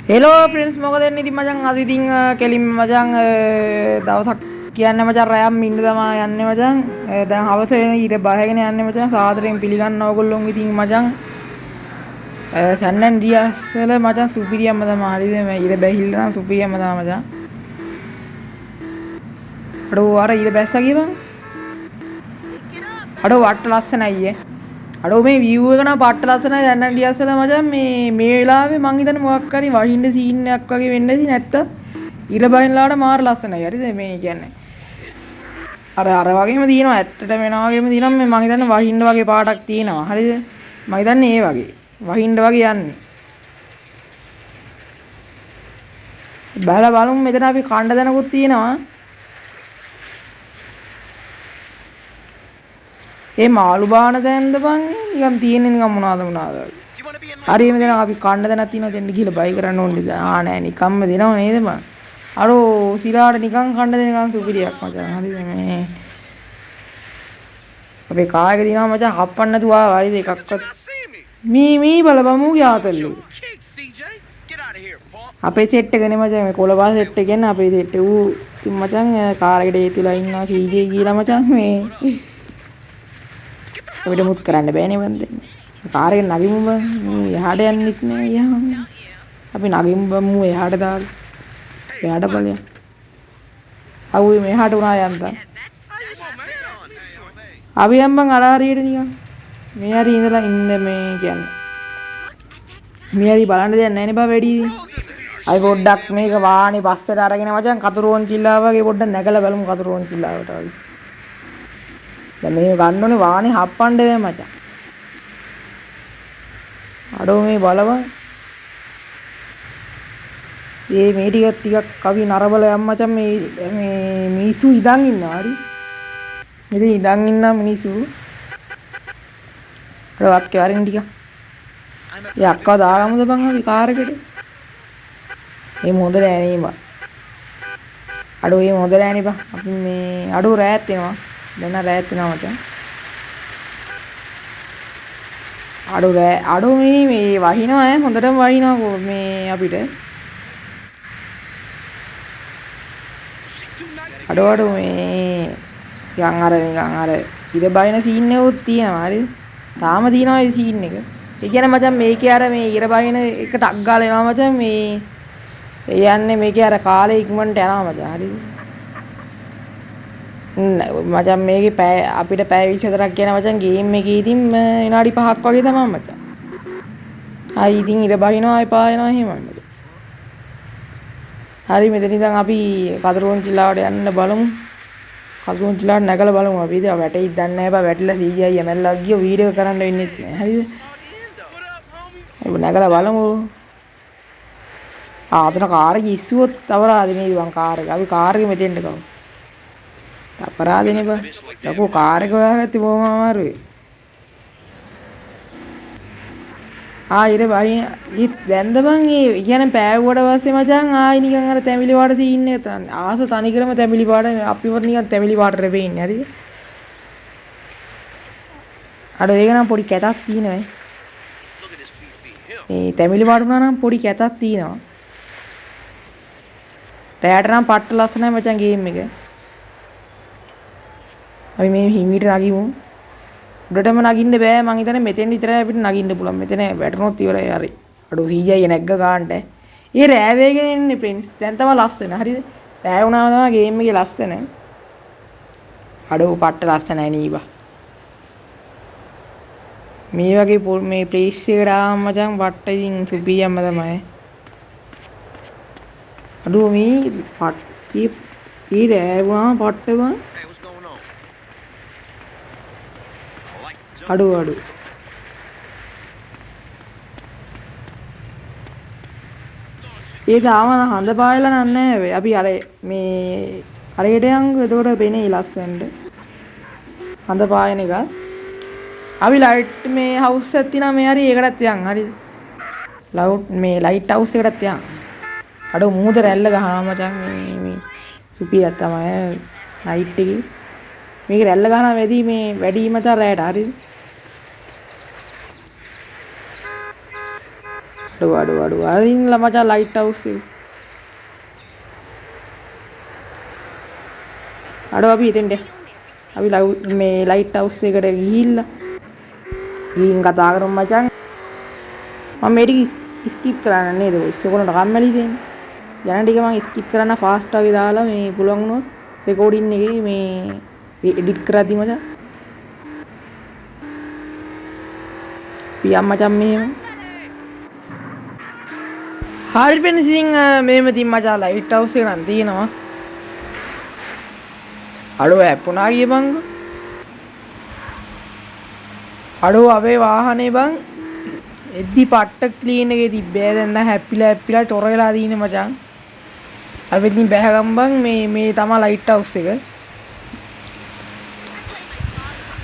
Hello friends, මොකද වෙන්නේ ඉතින් මචං? අද ඉතින් කෙලින්ම මචං දවසක් කියන්නේ මචං රැයම් ඉන්න තමා යන්නේ මචං. දැන් හවස වෙන ඊට බයගෙන යන්නේ මචං. සාදරයෙන් පිළිගන්න ඕගොල්ලොන් ඉතින් මචං සැන් ඇන්ඩ්‍රියාස් වල මචං සුපිරියම්ම තමා. හරිද? මේ ඊට බැහිල්ල නම් සුපිරියම්ම තමා මචං. අඩෝ අර ඊට බැස්සා කියපන්. අඩෝ වට ලස්සනයි ඈ. අඩෝ මේ විව් එක නම් පට්ට ලස්සනයි සැන් ඇන්ඩ්‍රියාස් වල මචං. මේ මේ වෙලාවේ මං හිතන්නේ මොකක් හරි වහින්න සීන් එකක් වගේ වෙන්න ඇති, නැත්තම් ඊට බහින්නලාට මාර ලස්සනයි. හරිද? මේ කියන්නේ අර අර වගේම තියෙනවා, ඇත්තටම වෙනවා වගේම තියෙනවා. මේ මං හිතන්නේ වහින්න වගේ පාටක් තියෙනවා. හරිද? මං හිතන්නේ ඒ වගේ වහින්න වගේ යන්නේ. බහලා බලමු. මෙතන අපි කණ්ඩ දනකුත් තියෙනවා. ඒ මාළු බාන තැනද බං නිකන් තියෙන්නේ නිකන් මොනවාද මොනවාද වගේ. හරි මෙතන අපි කණ්ඩ තැනක් තියෙනවා, දෙන්න ගිහලා බයි කරන්න ඕනේ. ආ නෑ නිකම්ම දෙනව නේද බං. අරෝ සිරාට නිකන් කණ්ඩ දෙන නිකන් සුපිරියක් මචං. හරිද? මේ අපේ කායක තියෙනවා මචං හප්පන්න නැතුව ආවා. හරිද? එකක්වත් මී මී බලපන් මූගේ ආතල්ලේ. අපේ සෙට් එකනේ මචං, මේ කොළපා සෙට් එක කියන්නේ අපේ සෙට් එක. ඌ ඉතින් මචං කාර් එකට හේතු වෙලා ඉන්නවා සීජේ කියලා මචං. මේ අපිට මුත් කරන්න බෑනේ බං දැන්. කාර් එක නගිමු බං. මූ එහාට යන්නෙත් නෑ ගියාම. අපි නගිමු බං මූ එහාට දාලා. එහාට බලයන්. අවුවේ මෙහාට උනා යන්තම්. අපි යම් බං අර හරියට නිකන්. මේ හරි ඉඳලා ඉන්න මේ කියන්නේ. මේ හරි බලන්න දෙයක් නෑනේ බං වැඩි. අපි පොඩ්ඩක් මේක වාහනේ පස්සට අරගෙන මචං කතුරුවන් චිල්ලාව වගේ පොඩ්ඩක් නැගලා බලමු කතුරුවන් චිල්ලාවට වගේ. දැන් මේක ගන්න ඕනේ වාහනේ හප්පන්න බෑ මචං. අඩෝ මේ බලපන්. ඒ මේ ටික ටිකක් අපි නරබල යම් මචං. මේ මේ මිනිස්සු ඉඳන් ඉන්නවා. හරි. ඉතින් ඉඳන් ඉන්න මිනිස්සු. අර වාක්‍ය වරින් ටික. ඒ අක්කව දාගමුද බං අපි කාර් එකට? ඒ මොඳ නෑ නේ බං. අඩෝ ඒ මොඳ නෑ නේ බං. අපි මේ අඩෝ රෑත් වෙනවා. දැන් නම් රෑත් වෙනවා මචං. අඩෝ රෑ අඩෝ මේ මේ වහිනවා ඈ, හොඳටම වහිනවා මේ අපිට. අඩෝ අඩෝ මේ නිකන් අර නිකන් අර ඉර බයින සීන් එකකුත් තියෙනවා. හරිද? තාම තියෙනවා ඒ සීන් එක. ඒ කියන්නේ මචං මේකේ අර මේ ඉර බයින එක ටක් ගාලා එනවා මචං. මේ ඒ යන්නේ මේකේ අර කාලේ ඉක්මනට යනවා මචං. හරිද? මචං මේකේ පැය අපිට පැය 24ක් කියන මචං ගේම් එකේ ඉතින් විනාඩි 5ක් වගේ තමයි මචං. ආයි ඉතින් ඉර බහිනවා එපා වෙනවා එහෙමයි මචං. හරි මෙතන ඉඳන් අපි කතුරුවන් කිල්ලාවට යන්න බලමු. කතුරුවන් කිල්ලාවට නැගලා බලමු අපි. ඉතින් වැටෙයිද දන්නේ නැහැ බා. වැටිලා සීජයි මැරලා ගියෝ වීඩියෝ කරන්න වෙන්නේ නැහැ. හරිද? අපි නැගලා බලමු. ආ අතන කාර් එක ඉස්සුවොත් අපරාධ නේද බං කාර් එක. අපි කාර් එක මෙතෙන්ට ගමු. අපරාධනේ බං. යකෝ කාර් එක හොයාගත්තේ බොහොම අමාරුයි. ආ ඊට බයි ඊත් දැන්ද බං ඒ කියන්නේ පෑවුවට පස්සේ මචං ආයි නිකන් අර තැමිලි පාට සීන් එක තමයි. ආස තනිකරම තැමිලි පාට අපිව නිකන් තැමිලි පාට රෙපෙන්නේ. හරිද? අර ඒක නම් පොඩි කැතක් තියෙනවා. මේ තැමිලි පාට වුණා නම් පොඩි කැතක් තියෙනවා. රැයට නම් පට්ට ලස්සනයි මචං ගේම් එක. අපි මේ හිමීට නගිමු. උඩටම නගින්න බෑ මං හිතන්නේ මෙතෙන් විතරයි අපිට නගින්න පුළුවන්. මෙතන වැටුනොත් ඉවරයි. හරි. අඩෝ සීජයි නැග්ග ගාන්නට. ඒ රෑ වේගෙන එන්නේ ෆ්‍රෙන්ඩ්ස්. දැන් තමයි ලස්සන. හරිද? රෑ වුණාම තමයි ගේම් එකේ ලස්සන. අඩෝ පට්ට ලස්සනයි නේ බා. මේ වගේ මේ ප්ලේස් එකට ආවම මචං පට්ට ඉතින් සුපිරියම්ම තමයි. අඩෝ මේ පට් ඒ රෑ වුණාම පට්ට බං. අඩෝ අඩෝ ඒ තාම හඳ පායලා නෑ. අපි අර මේ අරයට යන්කෝ. එතකොට පෙනේ ලස්සනට හඳ පායන එක. අපි ලයිට් මේ හවුස් එකක් තියෙනවා මේ හරි ඒකටත් යන්. හරිද? ලවුට් මේ ලයිට් හවුස් එකටත් යන්. අඩෝ මූද රැල්ල ගහනවා මචං. මේ මේ සුපිරියක් තමයි නයිට් එකේ. මේක රැල්ල ගහනවා වැඩි මේ වැඩි මචං රැයට. හරිද? අඩෝ අඩෝ අඩෝ අර ඉන්න මචං ලයිට් හවුස් එක. අඩෝ අපි එතෙන්ට අපි මේ ලයිට් හවුස් එකට ගිහිල්ලා ගිහින් කතා කරමු මචං. මම මේ ටික ස්කිප් කරන්න නේද බොයිස්, ඔයගොල්ලන්ට කම්මැලි දෙන්නේ. යන ටික මං ස්කිප් කරන්න ෆාස්ට් වගේ දාලා මේ පුළුවන් වුණොත් රෙකෝඩින් එකේ මේ එඩිට් කරද්දි මචං. පියම් මචං මෙහෙම. හරි ෆ්‍රෙන්ඩ්ස්, ඉතින් මෙහෙම ඉතින් මචං ලයිට් හවුස් එක නම් තියෙනවා. අඩෝ හැප්පුණා කියපන්කෝ. අඩෝ අපේ වාහනේ බං එද්දි පට්ට ක්ලීන් එකේ තිබ්බේ. දැන් නම් හැප්පිලා හැප්පිලා චොර වෙලා තියෙන්නේ මචං. අපි ඉතින් බැහැගම් බං. මේ මේ තමා ලයිට් හවුස් එක.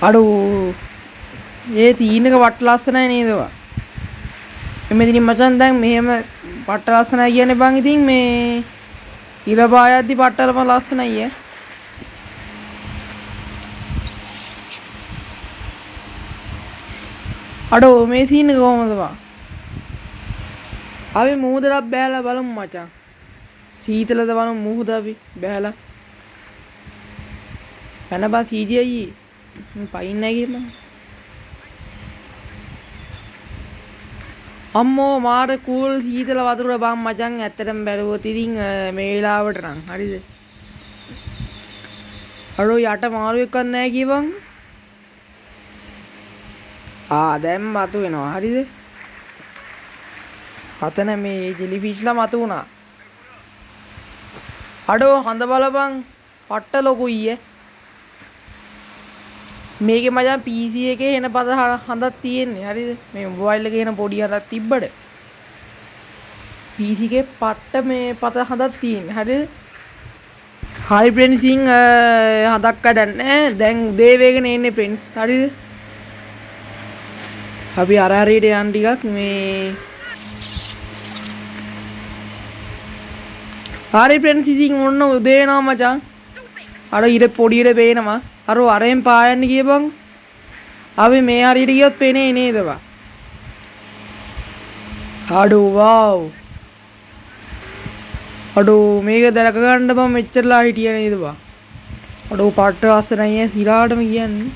අඩෝ ඒ තීන එක පට්ට ලස්සනයි නේද බං? එමෙ ඉතින් මචං දැන් මෙහෙම පට්ට ලස්සනයි කියන්නේ බං ඉතින් මේ ඉර පායද්දි පට්ටලම ලස්සනයි ඈ. අඩෝ මේ සීන් එක කොහමද බං? අපි මුහුදට බෑලා බලමු මචං. සීතලද බලමු මුහුද අපි බෑලා. පැන බං සීටි අයියේ. මේ පයින් නැහැ කියපන්. අම්මෝ මාර කූල් සීතල වතුර බං මචං. ඇත්තටම බැලුවොත් ඉතින් මේ වෙලාවට නම් හරිද? අඩෝ යට මාළුවෙක්වත් නැහැ කියපන්. ආ දැන් මතු වෙනවා හරිද? අතන මේ ජෙලිෆිෂ්ලා මතු වුණා. අඩෝ හඳ බලපන් පට්ට ලොකුයි ඈ. මේකේ මචං PC එකේ එන පද හඳක් තියෙන්නේ හරිද? මේ මොබයිල් එකේ එන පොඩි හඳක් තිබ්බට PC එකේ පට්ට මේ පද හඳක් තියෙන්නේ හරිද? හරි ෆ්‍රෙන්ඩ්ස්, ඉතින් හඳක් කඩන්නේ දැන් උදේ වේගන එන්නේ ෆ්‍රෙන්ඩ්ස් හරිද? අපි අර හරියට යන් ටිකක් මේ හරි ෆ්‍රෙන්ඩ්ස්, ඉතින් ඔන්න උදේ වෙනවා මචං. අර ඉර පොඩි ඉර පේනවා. අර අරෙන් පායන්න කියපන්. අපි මේ හරියට ගියොත් පේන්නේ නේද බං? අඩෝ වව්. අඩෝ මේක දැක ගන්න බං මෙච්චරලා හිටියා නේද බං? අඩෝ පට්ට ලස්සනයි ඈ සිරාටම කියන්නේ.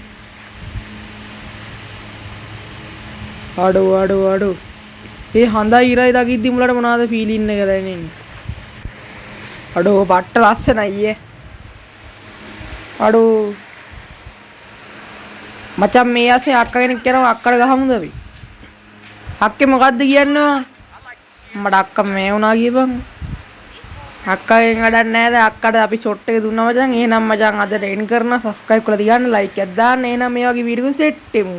අඩෝ අඩෝ අඩෝ. ඒ හඳයි ඉරයි දකිද්දි මුලට මොනවාද ෆීලින් එක දැනෙන්නේ? අඩෝ පට්ට ලස්සනයි ඈ. අඩෝ මචං මේ ඇසේ අක්කා කෙනෙක් යනවා, අක්කට ගහමුද අපි? අක්කේ මොකද්ද කියන්නේ ඔයා? මට අක්කා මේ වුණා කියපන්. අක්කාගෙන් වැඩක් නෑ දැන් අක්කට අපි ෂොට් එක දුන්නා මචං. එහෙනම් මචං අදට එන් කරනවා. සබ්ස්ක්‍රයිබ් කරලා තියන්න, ලයික් එකක් දාන්න. එහෙනම් මේ වගේ වීඩියෝ සෙට් වෙමු.